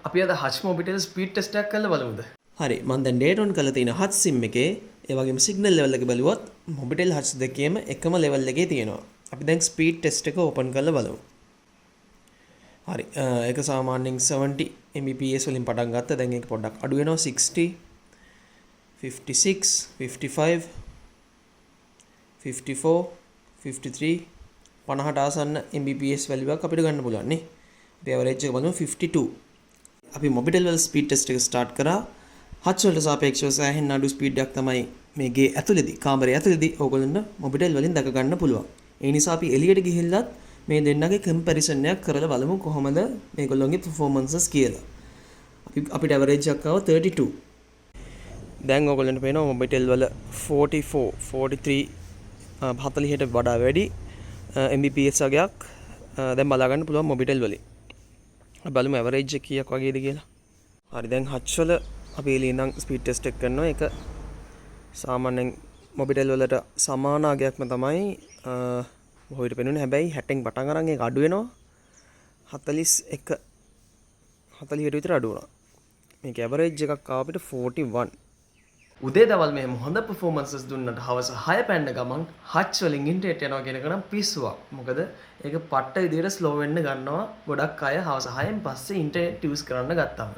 අපි අද Hutch Mobitel speed test එකක් කරලා බලමුද? හරි, මම දැන් ඩේටා ඔන් කරලා තියෙන හච් සිම් එකේ, ඒ වගේම සිග්නල් ලෙවල් එක බැලුවොත් මොබිටෙල් හච් දෙකේම එකම ලෙවල් එකේ තියෙනවා. අපි දැන් ස්පීඩ් ටෙස්ට් එක ඕපන් කරලා බලමු. හරි, ඒක සාමාන්‍යයෙන් 70 Mbps වලින් පටන් ගත්තා. දැන් ඒක පොඩ්ඩක් අඩු වෙනවා. 60, 56, 55, 54, 53, 50ට ආසන්න Mbps වැලියු එකක් අපිට ගන්න පුළුවන් නේ. අපි ඇවරේජ් එක බලමු, 52. අපි මොබිටෙල් වල ස්පීඩ් ටෙස්ට් එක ස්ටාර්ට් කරා. හච් වලට සාපේක්ෂව සෑහෙන අඩු ස්පීඩ් එකක් තමයි මේ ගේ ඇතුළේදී, කාමරේ ඇතුළේදී ඕගොල්ලන්ට මොබිටෙල් වලින් දැක ගන්න පුළුවන්. ඒ නිසා අපි එළියට ගිහිල්ලත් මේ දෙන්නගේ කම්පැරිසන් එකක් කරලා බලමු කොහොමද මේගොල්ලොන්ගේ පර්ෆෝමන්සස් කියලා. අපිට ඇවරේජ් එකක් ආවා 32. දැන් ඕගොල්ලන්ට පේනවා මොබිටෙල් වල 44, 43, 40ට වඩා වැඩි Mbps වගයක් දැන් බලා ගන්න පුළුවන් මොබිටෙල් වලින්. අපි බලමු ඇවරේජ් එක කීයක් වගේද කියලා. හරි, දැන් හච් වල අපි එළියේ ඉඳන් ස්පීඩ් ටෙස්ට් එක කරනවා. ඒක සාමාන්‍යයෙන් මොබිටෙල් වලට සමාන අගයක්ම තමයි බොහෝ විට පෙනුනේ. හැබැයි 60න් පටන් අරන් ඒක අඩු වෙනවා. 41, 40ට විතර අඩු වුණා. මේක ඇවරේජ් එකක් ආවා අපිට 41. උදේ දවල් මෙහෙම හොඳ පර්ෆෝමන්සස් දුන්නට හවස 6 පැන්න ගමන් හච් වලින් ඉන්ටර්නෙට් යනවා කියන එක නම් පිස්සුවක්. මොකද ඒක පට්ට විදියට ස්ලෝ වෙන්න ගන්නවා ගොඩක් අය හවස 6න් පස්සේ ඉන්ටර්නෙට් යූස් කරන්න ගත්තම.